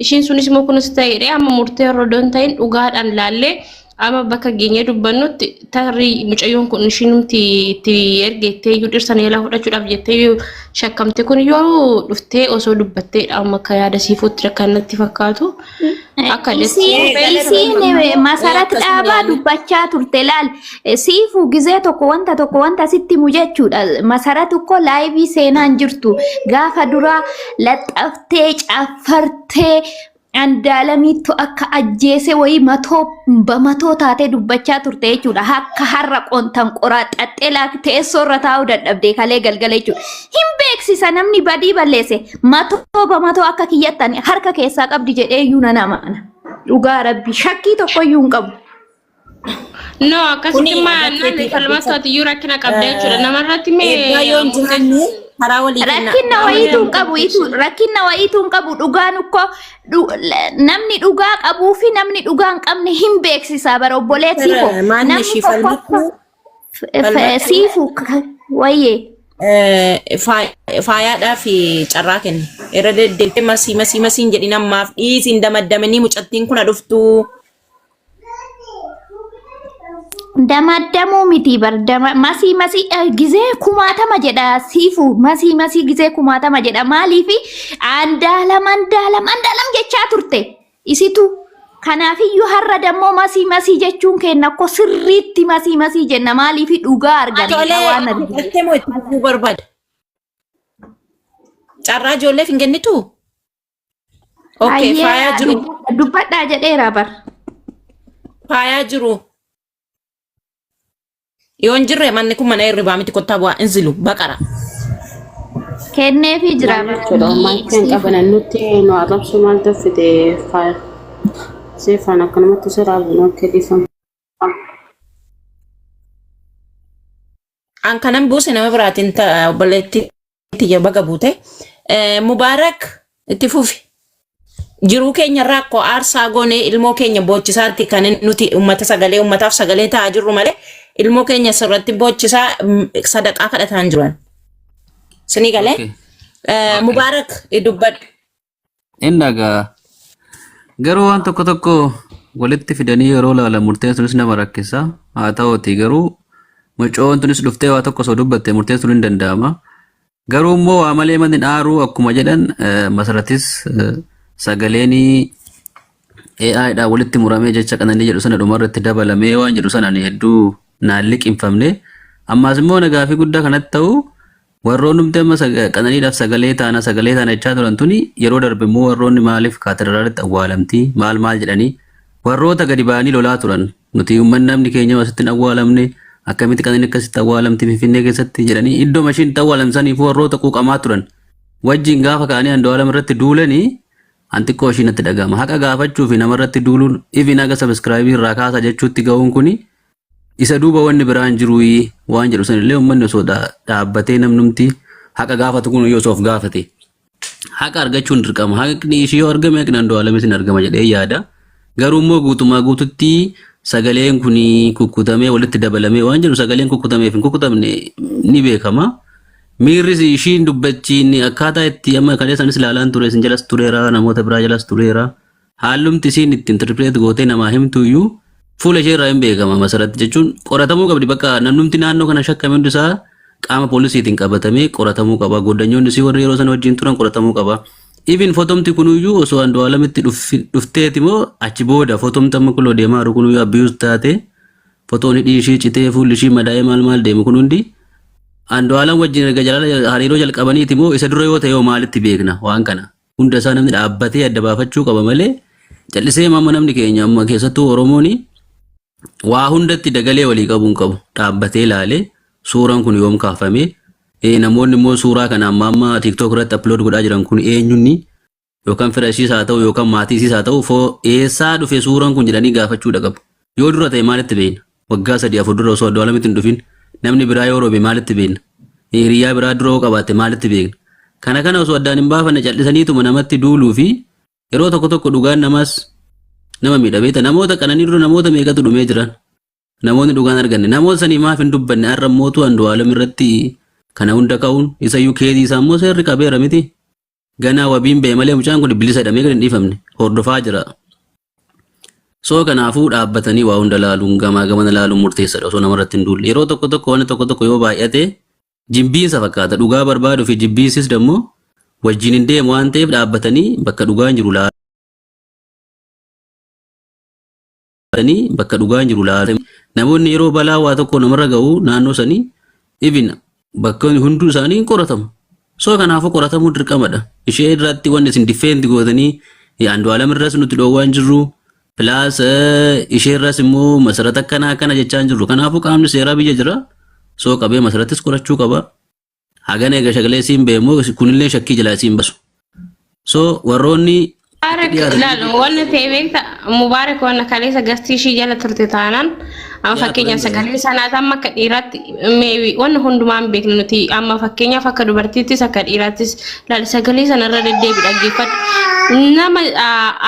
Ishiin sunis immoo kunis ta'edha. Amma murtee irra odoon ta'in dhugaadhaan laallee amma bakka geenyee dubbannutti tarii mucayyoon kun ishiinumti itti ergeettee iyyuu dhirsa neelaa fudhachuudhaaf jettee iyyuu shakkamte kun yoo dhuftee osoo dubbatteedha amma akka yaada siifuutti kan natti fakkaatu. Akka Isiin isiin masarat Akkasuma dhaabaa yaadni. dubbachaa turte laal siifu gizee tokko wanta tokko wanta sitti himu jechuudha. Masarat ukkoo laayivii seenaan jirtu gaafa duraa laxxaftee caffartee Andaalamiittu akka ajjeese wayii matoo bamatoo taatee dubbachaa turte jechuudha. Akka har'a qontan qoraa xaxxee laak teessoo irra taa'uu dadhabdee kalee galgala jechuudha. Hin beeksisa namni badii balleesse matoo bamatoo akka kiyyattan harka keessaa qabdi jedhee iyyuu nan amana. Dhugaa rabbi shakkii tokko iyyuu hin qabu. No, akkasitti Kuni ma agartee naan fi falmattu ati iyyuu rakkina qabda jechuudha. Namarratti mee Eebbaa yoo hin jiraanne karaa walii kenna. Rakkinna wayiitu hin qabu itu rakkinna wayiitu hin qabu dhugaan ukkoo namni dhugaa qabuu fi namni dhugaa hin qabne hin beeksisaa bara obboleettii koo Maanni namni ishii tokko falmattuu falmattuu siifu wayyee. Faayaadhaa fi carraa kenne. Irra deddeebi'ee masii masii masiin jedhin ammaaf dhiisiin damaddamanii mucattiin kun dhuftuu. Damaddamuu miti bar dama masii masii gizee kumaatama jedha siifu masii masii gizee kumaatama jedha maaliifi andaalam andaalam andaalam jechaa turte isitu kanaafiyyuu har'a dammoo masii masii jechuun kenna ko sirriitti masii masii jenna maaliifi dhugaa arganne Tolee, waan argine. fudhattee moo itti fufuu barbaada? Carraa ijoolleef hin kennituu? Okay, Hayyee faayaa jiru. dubbadhaa jedheera bar. Faayaa jiru. Yoo hin jirre manni kun mana hirribaa miti kottaa bu'aa hin zilu baqara. Kenneefii jira Maal bar. jechuudha? Maayikii hin qaban nutti nu arrabsu maaltu fide faaya. Seefaan akkanumatti sirraa bunu akka dhiifama. An kanan buuse nama biraatiin ta'a obboleettii tiyya baga buute. Mubaarak itti fufi. Jiruu keenya irraa akkoo aarsaa goonee ilmoo keenya boochisaatti kan nuti uummata sagalee uummataaf sagalee ta'aa jirru malee ilmoo keenya sirratti boochisaa sadaqaa kadhataa hin jiran. Sinii galee? Okay. Okay. Mubaarak dubbadhu. Inni dhagaa. Garuu waan tokko tokko walitti fidanii yeroo ilaalan murteen sunis nama rakkisa. Haa ta'uuti garuu mucoon tunis dhuftee waa tokko osoo dubbatte murteen sun hin danda'ama. Garuu immoo waa malee manni dhaaruu akkuma jedhan masaratis sagaleen AI dhaan walitti muramee jecha qananii jedhu sana dhumarratti dabalamee waan jedhu sana ani hedduu naan liqimfamne. Ammaas immoo na gaafii guddaa kanatti ta'u Warroonnumti amma Qananiidhaaf sagalee taana sagalee taana jechaa turan tuni yeroo darbe immoo warroonni maaliif kaatedraalitti awwaalamti maal maal jedhanii warroota gadi ba'anii lolaa turan nuti uummanni namni keenya asitti hin awwaalamne akkamitti Qananiin akkasitti awwaalamti Finfinnee keessatti jedhanii iddoo mashiin itti awwaalamsaniif warroota quuqamaa turan wajjin gaafa ka'anii Andu'aalam irratti duulanii an xiqqoo ishii natti dhaga'ama haqa gaafachuu fi namarratti duuluun even haga sabiskiraayibii irraa kaasa jechuutti ga'uun kuni Isa duuba wanni biraa hin jiruuyii waan jedhu sanillee uummanni osoo dhaabbatee namnumti haqa gaafatu kun osoo of gaafate. Haqa argachuun dirqama. Haqni ishii yoo argame haqni Andu'aalamis hin argama jedhee yaada. Garuu immoo guutumaa guututti sagaleen kun kukkutamee walitti dabalamee waan jedhu sagaleen kukkutameef hin kukkutamne ni beekama. Miirris ishiin dubbachiin akkaataa itti amma kaleessa anis ilaalaan ture isin jalas tureera namoota biraa jalas tureera. Haallumti isiin itti interpret gootee namaa himtu iyyuu fuula ishee irraa hin beekama masarat jechuun qoratamuu qabdi bakka namnumti naannoo kana shakkame hundi isaa qaama poolisiitiin qabatamee qoratamuu qaba goddanyoonni isii warri yeroo sana wajjin turan qoratamuu qaba. Even fotomti kunuyyuu osoo Andu'aalamitti dhufteeti moo achi booda fotomti amma kuloo deemaa jiru kunuyyuu abuse taate fotoon hidhii ishii citee fuulli ishii madaa'ee maal maal deemu kun hundi Andu'aalam wajjin erga jaalala hariiroo jalqabaniiti moo isa dura yoo ta'e hoo maalitti beekna waan kana. Hunda isaa namni dhaabbatee adda baafachuu qaba malee callisee amma namni keenya amma keessattuu Oromoon waa hundatti dagalee walii qabuu hin qabu. Dhaabbatee ilaalee suuraan kun yoom kaafame namoonni immoo suuraa kana amma amma TikTok irratti upload godhaa jiran kun eenyunni yookaan fira ishiis haa ta'u yookaan maatii ishiis haa ta'u foo eessaa dhufe suuraan kun jedhanii gaafachuudha qabu. Yoo dura ta'e maalitti beekna? Waggaa 3 4 dura osoo Andu'aalamitti hin dhufin namni biraa yoo roobe maalitti beekna? Hiriyaa biraa dura yoo qabaatte maalitti beekna? Kana kana osoo addaan hin baafanne cal'isaniituma namatti duuluu fi yeroo tokko tokko dhugaan namaas nama miidha beekta. Namoota qananii dura namoota meeqatu dhumee jiran? Namoonni dhugaan arganne. Namoota sanii maaf hin dubbanne har'a mootuu Andu'aalam irratti kana hunda ka'uun isayyuu keezii isaa immoo seerri qabeera miti. Ganaa wabiin ba'e malee mucaan kun bilisa hidhamee gad hin dhiifamne. Hordofaa jira. So kanaafuu dhaabbatanii waa hunda laaluun, gamaa gamana laaluun murteessadha osoo namarratti hin duulle. Yeroo tokko tokko wanni tokko tokko yoo baay'ate jibbiinsa fakkaata. Dhugaa barbaaduu fi jibbiinsis dammoo wajjin hin deemu waan ta'eef, dhaabbatanii bakka dhugaan jiru laalanii, bakka dhugaan jiru laalanii, namoonni yeroo balaa waa tokko namarra ga'u naannoo sanii even bakka hunduu isaanii hin qoratamu. So kanaafuu qoratamuu dirqamadha. Ishee irratti wanni isin defend gootanii Andu'aalam irras nuti dhoowwaa hin jirru. Plus ishee irras immoo Masarata akkanaa akkana jechaa hin jirru. Kanaafuu qaamni seeraa biyya jira. So qabee Masarattis qorachuu qaba. Hagana eega shagalee siin ba'e immoo kunillee shakkii jalaa siin basu. So warroonni Mubaarak dhiyaatan laal, wanna ta'e beekta Mubaarak, wanna kaleessa gastii ishii jala turte taanaan amma fakkeenyaaf sagalee sanaas amma akka dhiiraatti maybe wanna hundumaa hin beeknu nuti. Amma fakkeenyaaf akka dubartiittis akka dhiiraattis laal, sagalee sanarra deddeebi dhaggeeffadhu. Nama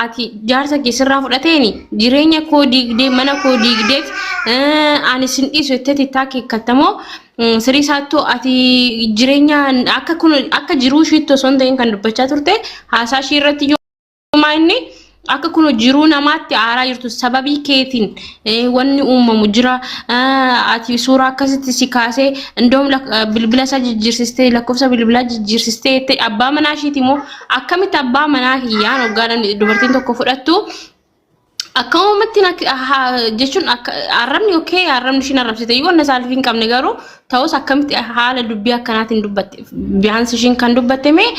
ati jaarsa kee sirraa fudhateeni jireenya koo diigdee, mana koo diigdeet, ani sin dhiisu jetteeti itti akeekkattamoo sirii isaattuu ati jireenya akka kun akka jiruu ishiitti osoo hin ta'in kan dubbachaa turte haasaa ishii irratti iyyuu inni akka kun jiruu namaatti aaraa jirtu, sababii keetiin wanni uumamu jira, ati suuraa akkasitti si kaasee indoom bilbila isaa jijjiirsistee, lakkoofsa bilbilaa jijjiirsistee jettee abbaa manaa ishiiti immoo akkamitti abbaa manaa kiyyaan hoggaa dubartiin tokko fudhattu akkamumatti jechuun arrabni, okay, arrabni ishiin arrabsite iyyuu wanna saalfii hin qabne garuu ta'us akkamitti haala dubbii akkanaatiin dubbatte? Biyaansi ishiin kan dubbatte mee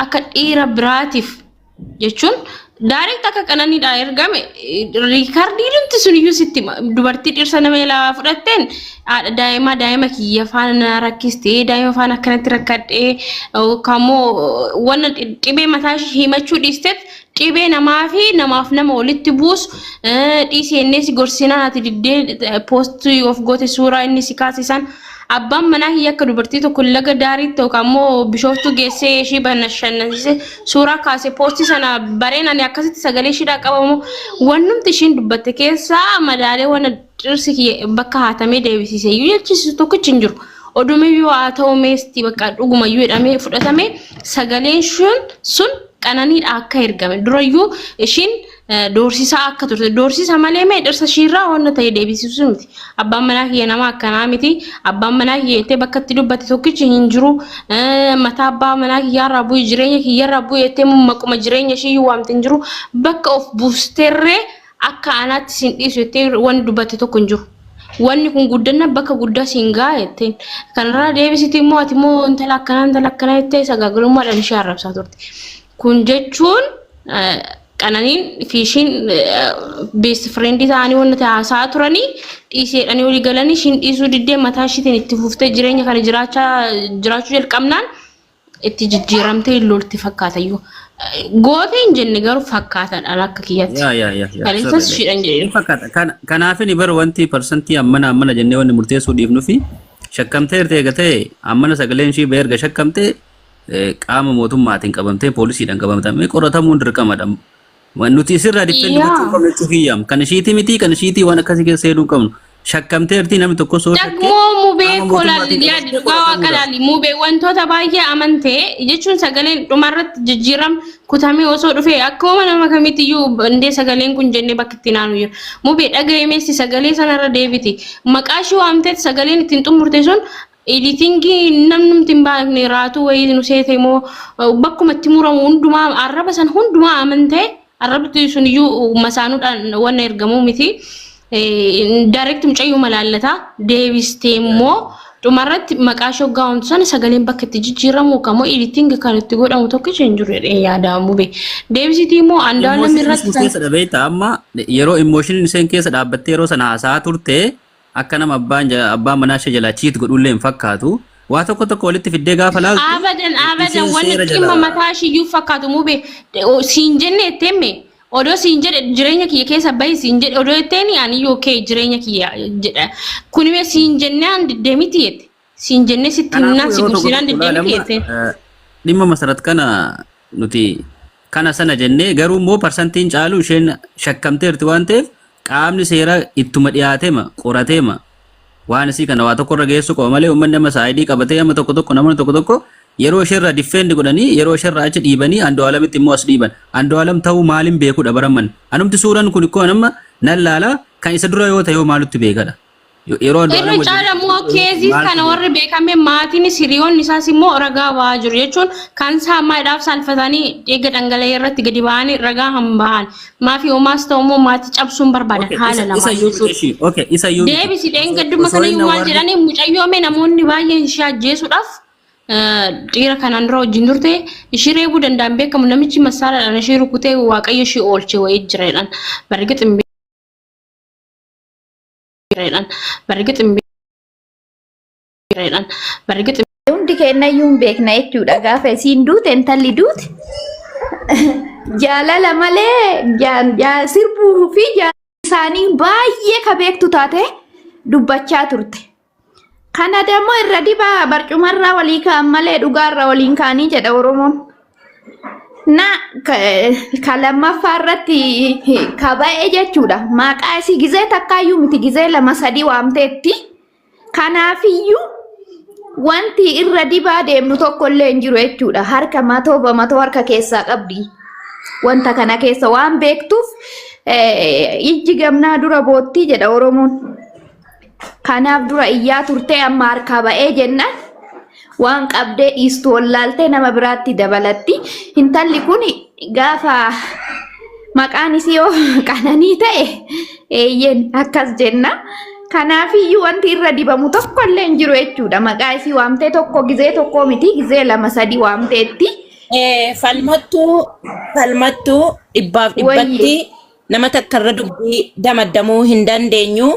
akka dhiira biraatiif jechuun direct akka qananiidha ergame record nuti sun iyyuu sitti dubartii dhirsa nama ilaa fudhatteen haadha daa'imaa, daa'ima kiyya faana na rakkistee, daa'ima faana akkanatti rakkadhee yookaan immoo wanna dhibee mataa ishee himachuu dhiisteet dhibee namaa fi namaaf nama walitti buusu dhiisee innis gorsinaan ati diddee post of goote, suuraa inni si kaasisan, abbaan manaa kiyya akka dubartii tokko laga daariitti yookaan immoo Bishooftuu geessee ishii bashannansiise suuraa kaase, post sana bareen ani akkasitti sagalee ishiidhaa qabamu, wannumti ishiin dubbatte keessaa madaalee wanna dhirsi kiyya bakka haatamee deebisiise iyyuu jechisiisu tokkichi hin jiru. Odumiyyuu haa ta'u meesti bakka dhugumayyuu jedhamee fudhatame, sagaleen sun qananiidha akka ergame durayyuu ishiin doorsisaa akka turte, doorsisa malee mee dhirsa ishiirraa wanna ta'e deebisiisu miti. Abbaan manaa kiyya nama akkanaa miti. Abbaan manaa kiyya jettee bakka itti dubbate tokkichi hin jiru. Mataa abbaa manaa kiyyaarraa bu'i, jireenya kiyyarraa bu'i jettee maquma jireenya ishii waamte hin jiru. Bakka of buusteerree akka anaatti sin dhiisu jettee wanni dubbatte tokko hin jiru. Wanni kun guddanna bakka guddaa siin ga'a jetteen. Kanarraa deebisiti immoo ati immoo intala akkanaa, intala akkanaa jettee sagaagalummaadhaan ishee arrabsaa turte. Kun jechuun qananiin fi ishiin best friend ta'anii wanna ta'e haasa'aa turanii dhiiseedhanii walii galanii, ishiin dhiisuu diddee mataa ishiitiin itti fuftee jireenya kana jiraachaa jiraachuu jalqabnaan itti jijjiiramtee lolti fakkaatayyuu. Gootee hin jenne garuu fakkaataadhaan akka kiyyatti. Yaa yaa yaa yaa. Kaleessas ishiidhaan jedheera. Ni fakkaata. Kanaafini bara wanti parsantii ammana ammana jennee wanni murteessuu dhiifnu fi shakkamtee erga eega ta'e ammana sagaleen ishii ba'ee erga shakkamtee qaama mootummaatiin qabamtee poolisiidhaan qabamtee qoratamuun dirqamadha. Waan nuti isirraa defend gochuu qabnu jechuu kiyyaam. Kan ishiitii miti, kan ishiitii waan akkasii keessa seenuu hin qabnu. Shakkamteerti, namni tokko soo shakkee Dagmoo mubee qaama koo laalli mootummaatiin yaadi qabamtee dhugaa waaqa qoratamuudha. laalli mubee wantoota baay'ee amantee jechuun sagaleen dhumarratti jijjiiram kutamee osoo dhufee akkuma nama kamitti iyyuu indee sagaleen kun jennee bakka itti naanu jira. Mubee dhaga'ee meessi sagalee sanarra deebiti. Maqaa ishii waamteet sagaleen ittiin xumurte sun editing namnumti hin baafne raatuu wayii nu seete immoo bakkuma itti muramu hundumaa arraba san hundumaa amantee arrabti sun iyyuu masaanuudhaan wanna ergamuu miti. Direct mucayyuu malaallataa deebistee immoo dhumarratti maqaa ishee hoggaa waamtu sana sagaleen bakka itti jijjiiramu kamoo editing kan itti godhamu tokkicha hin jiru jedhee yaadamu be. Deebisitii immoo Andu'aalam Emotion irratti kan murteessadha beektaa. Amma yeroo emotion isheen keessa dhaabbattee yeroo sana haasa'aa turte akka nama abbaan manaa ishee jalaa cheat godhullee hin fakkaatu. Waa tokko tokko walitti fiddee gaafa laaltu Abadan abadan isheen wanni seera dhimma jalaa mataa ishiyyuu fakkaatu mube siin jenne ettemme odoo siin jedhe jireenya kiyya keessa bahi siin jedhe odoo jetteeni ani yoo kee jireenya kiyya jedha kunimee siin jennee an diddee miti jette siin jennee sitti Kanaafuu himnaan si yeroo tokko gorsinaan tokko diddee miti ilaalama jetteen. Dhimma Masarat kana nuti kana sana jennee garuu immoo parsantiin caalu isheen shakkamteerti waan ta'eef qaamni seeraa ittuma dhiyaateema qorateema waan isii kana waa tokko irra geessuu qaba malee uummanni amma side qabatee amma tokko tokko namoonni tokko tokko Yeroo isheerraa defend godhanii, yeroo isheerraa achi dhiibanii, Andu'aalamitti immoo as dhiiban. Andu'aalam ta'uu maaliin beekudha baraman. Anumti suuraan kun ikkoo nama nan laala, kan isa dura yoo ta'e yoo maalutti beekadha. Yeroo Irra Andu'aalam wajjin caala immoo case maal kana warri beekame maatiinis hiriyoonni isaas immoo ragaa ba'aa jiru jechuun kan isaa maadhaaf saalfatanii dhiiga dhangala'ee irratti gadi ba'anii ragaa hin bahan. Maafi homaas ta'u immoo maatii cabsuun barbaadan Okay, haala isa lamaan isa iyyuu miti jechuudha. ishii. Okay, isa iyyuu miti. Deebisi dheengadduma Osoo kana inni iyyuu maal warri jedhanii mucayyoome namoonni baay'een ishee ajjeesuudhaaf dhiira kanaan dura wajjin turte ishii reebuu danda'an beekamu, namichi massaaraadhaan ishee rukutee Waaqayyo ishii oolche wayii jira jedhan. Bargix hin jedhan. Bargix hin jedhan. Bargix Hundi keenyayyuu hin beekna jechuudha. Gaafa isiin duute, intalli duute, jaalala malee sirbuu fi jaalala isaanii baay'ee ka beektu taate dubbachaa turte. Kana dammoo irra dibaa barcumarraa walii ka'an malee dhugaarra waliin ka'anii jedha Oromoon. Na ka lammaffaa irratti ka ba'e jechuudha. Maqaa isii gizee takkaayyuu miti, gizee lama sadii waamteetti. Kanaafiyyuu wanti irra dibaa deemnu tokko illee hin jiru jechuudha. Harka matoo bamatoo harka keessaa qabdi. Wanta kana keessa waan beektuuf ijji gamnaa dura boottii jedha Oromoon. Kanaaf dura iyyaa turtee amma harkaa ba'ee jennaan waan qabdee dhiistu wallaaltee nama biraatti dabalatti. Intalli kun gaafa maqaan isii yoo Qananii ta'e, eeyyen akkas jenna. Kanaafiyyuu wanti irra dibamu tokko illee hin jiru jechuudha. Maqaa isii waamtee tokko gizee tokko miti, gizee lama sadii waamteetti. Falmattuu dhibbaaf dhibbatti nama takka irra dubbii damaddamuu hin dandeenyu.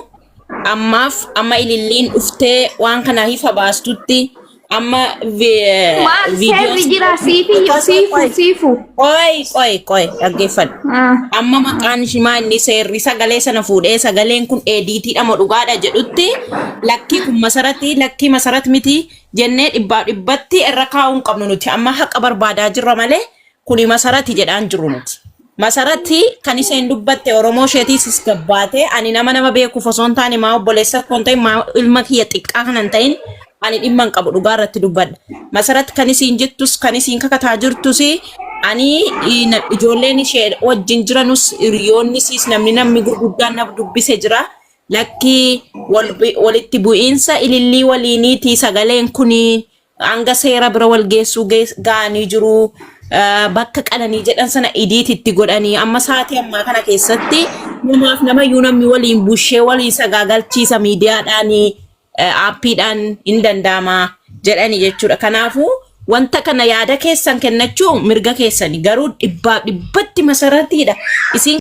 Ammaaf amma ililliin dhuftee waan kana ifa baastutti amma Maal viidiyoon seerri jira siifi siifu siifu. Qoy, qoy, qoy, dhaggeeffadhu. Amma maqaan ishimaa inni seerri sagalee sana fuudhee sagaleen kun editiidha moo dhugaadha jedhutti, lakkii kun Masaratii, lakkii Masarat miti jennee dhibbaa dhibbatti irra kaa'uu hin qabnu nuti. Amma haqa barbaadaa jirra malee kuni Masarati jedhaan jiru nuti. Masarati kan isheen dubbatte Oromoo isheetiis gabbaate, ani nama beekuuf osoo hin taane, maa obboleessa koo hin ta'in, maa ilma kiyya xiqqaa kana hin ta'in, ani dhimma hin qabu, dhugaa irratti dubbadha. Masarat kan isiin jettus, kan isiin kakataa jirtus, ani ijoolleen ishee wajjin jiranus, hiriyoonni isiis, namni gurguddaan na dubbise jira. Lakkii, walitti bu'iinsa ilillii waliiniiti, sagaleen kuni hanga seera bira wal geessuu ga'anii jiru. Bakka Qananii jedhan sana edit itti godhanii amma sa'aatii ammaa kana keessatti namaaf namayyuu namni waliin bushee waliin sagaagalchiisa, miidiyaadhaan, aappiidhaan hin danda'ama jedhani jechuudha. Kanaafuu wanta kana yaada keessan kennachuu mirga keessani, garuu dhibbaa dhibbatti Masaratiidha. Isin